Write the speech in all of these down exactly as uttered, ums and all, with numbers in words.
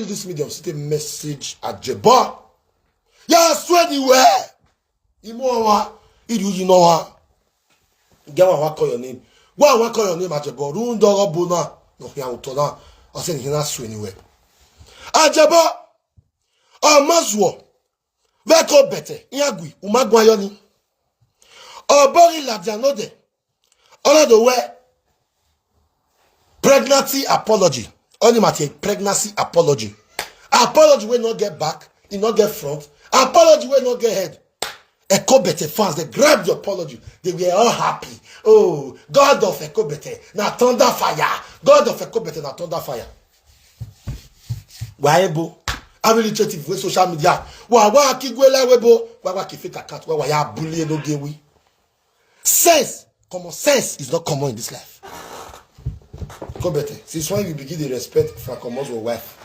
this medium, sit a message at Jebo. Yeah, swear the way. Imo wa, idu you know wa. Get one, wa call your name. Wa, wa call your name at Jebo. Run dogo bona. No, ya utona. I said, he not sue anywhere. At Jebo. Amazwo. Veko bete. Iagui. Umagwa yoni. Obori la dianode. All the way. Pregnancy apology. Only matter pregnancy apology. Apology will not get back, it not get front. Apology will not get head. Ekobete fans, they grabbed the apology. They were all happy. Oh, God of Ekobete, na thunder fire. God of Ekobete, na thunder fire. Why ebo? How many creative with social media? Wa wa kigwela webo. Wa wa kifika kat. Wa wa ya bully no gewi. Sense, common sense is not common in this life. Ekobete, since when you begin to respect Frank Omo's wife?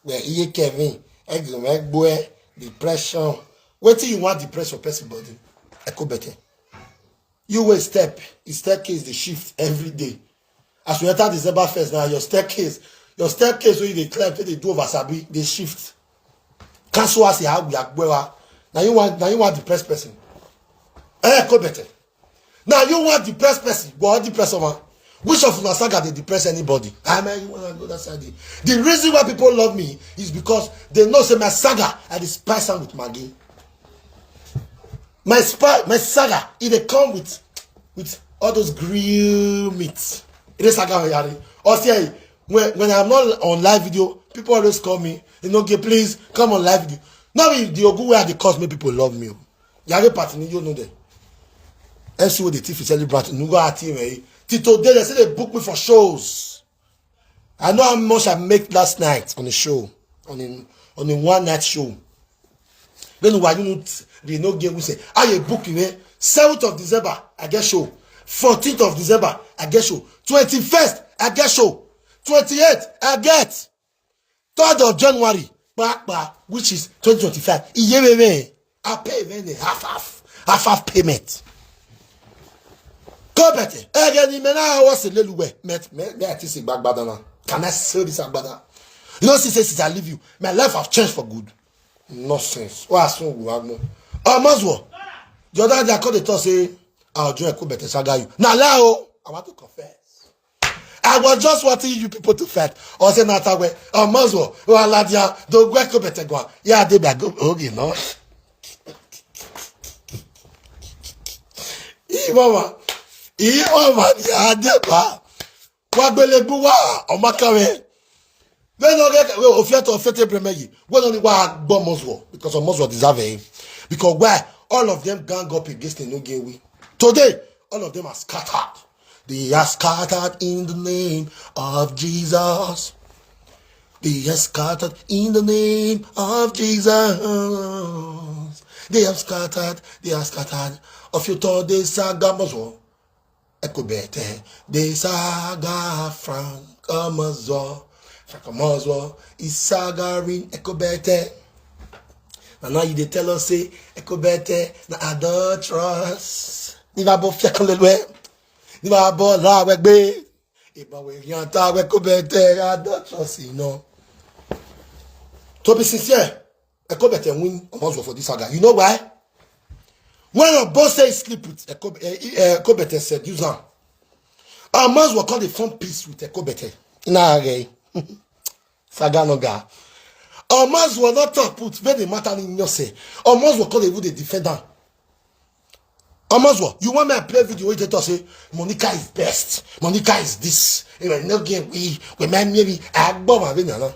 Where iye Kevin, egzom, egboe, depression. Wait till you want depress your person body. Ekobete. You will step, his staircase they shift every day. As we enter December first now, your staircase, your staircase where you dey climb, till they do over sabi, they shift. Cancel us ya we are. Now you want, now you want depressed person. Eh, Ekobete. Now you want depressed person, go on depress someone. Which of una saga dey depress anybody? I mean, you wanna go that side. The reason why people love me is because they know say my saga I dey spice am with Maggi. My spa, my saga, it dey come with with all those grill meats. It is saga yari. Or say when when I'm not on live video, people always call me. You know, okay, please come on live video. Not be the ogu where the cause make people love me. Yari party ni you know them. M C O the thief is celebrant. Nugo ati me. Till today they say they book me for shows. I know how much I make last night on the show, on a on a one night show. Then why you not they no get we say I a book you eh? Seventh of December I get show, fourteenth of December I get show, twenty-first I get show, twenty-eighth I get, third of January, pa pa, which is twenty twenty-five. Iye me me. I pay when they half half, half half payment. Ekobete. Again, me now was a little way. Me me me I think say bagbada now. Can I sell this agbada? You know, she says since I leave you, my life have changed for good. Nonsense. Why I soon go agbo? Amazwo. The other day I called the talk say I'll join Ekobete saga you. Now lao, I want to confess. I was just wanting you people to fight. Or say Natagwe, Amazwo, or Aladia, don't go Ekobete go. Yeah, they be go okay no. Imama, Imama ni adeba. Wagbelebu wa Omakawe. Then no get we ofiato ofete bremeyi. We no ni wa gbo Amazwo because Amazwo deserve it. Because why all of them gang up against the no game we. Today, all of them are scattered. They are scattered in the name of Jesus. They are scattered in the name of Jesus. They are scattered, they are scattered. Of your thought, they saga Amazwo. Ekobete, they saga Frank Amazwo. Frank Amazwo is sagaring Ekobete. And now you they tell us say Ekobete na adulterous. Ni ba bo fiakan lelwe. Ni ba bo la wegbe. Iba we yanta we Ekobete adulterous, you know. To be sincere, Ekobete win Amazwo for this saga. You know why? When Obo say he sleep with Eko- eh, eh, Ekobete seduce am, Amazwo come dey form peace with Ekobete. Ina re. Saga no ga. Amazwo not talk put where the matter in your say. Amazwo come dey even dey defend am. Amazwo, you want me to play video where you tell say Monica is best. Monica is this. You know, no game we we man maybe I go my venue now.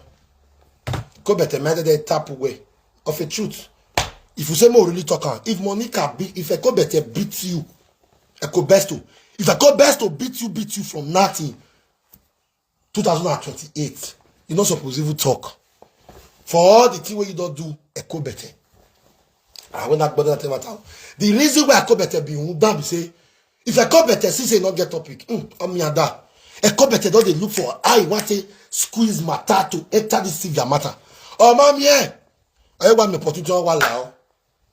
Ekobete made the tap away of a truth. If you say more really talk am, if Monica beat, if Ekobete beat you, Ekobesto, if Ekobesto beat you, beat you from nothing, two thousand and twenty-eight, you not supposed even talk. For all the thing where you don't do, Ekobete. I will not bother that matter. The reason why Ekobete be down be say, if Ekobete see say not get topic, mm, I'm yada. Ekobete don't they look for I want to squeeze matter to enter this severe matter. Oh, mom, yeah. I want me opportunity to allow.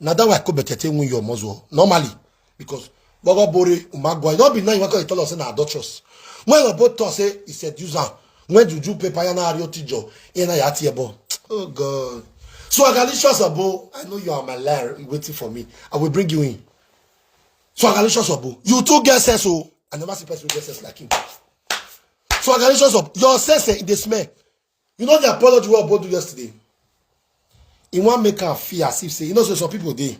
Now that why Ekobete take win your Amazwo normally because Bogo Bore Umagwa. Not be now you want to tell us na adulterous. When we both talk say he seduce am, When juju paper yana ario tijo yana yati ebo. Oh God. So Agalicious Obo, I know you are my liar waiting for me. I will bring you in. So Agalicious Obo, you too get sense, oh. I never see person get sense like him. So Agalicious Obo, your sense, eh, e dey smell. You know the apology wey Obo do yesterday? He wan make am feel as if say, you know, so some people dey,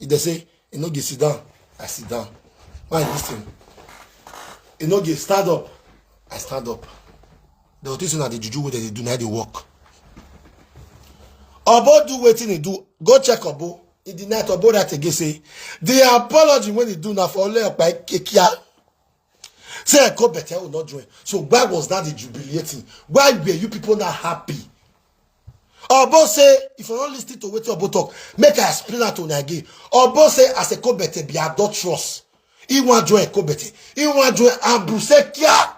if they say, "E no dey sit down," I sit down. Why this thing? "E no dey stand up," I stand up. The thing say na the juju wey dem dey do, na dey work. Obo do wetin he do. Go check Obo. In the night, Obo write again say, the apology when he do na for Ole Opa Kekia. Say Eko Bete will not join. So why was that the jubilating? Why were you people not happy? Obo say, if you don't listen to what Obo talk, make I explain that to una again. Obo say as Eko Bete be adulterous, he wan join Eko Bete. He wan join Abusekia,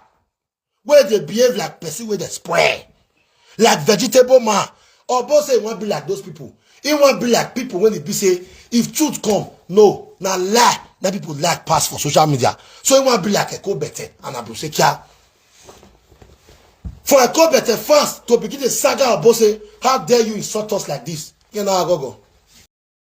where they behave like person where they spoil. Like vegetable man. Obo say he wan be like those people. He wan be like people when he be say, if truth come, no, na lie, na people like pass for social media. So he wan be like Eko Bete and Abusekia. For Eko Bete fans to begin the saga Obo say, how dare you insult us like this? You know, Agogo.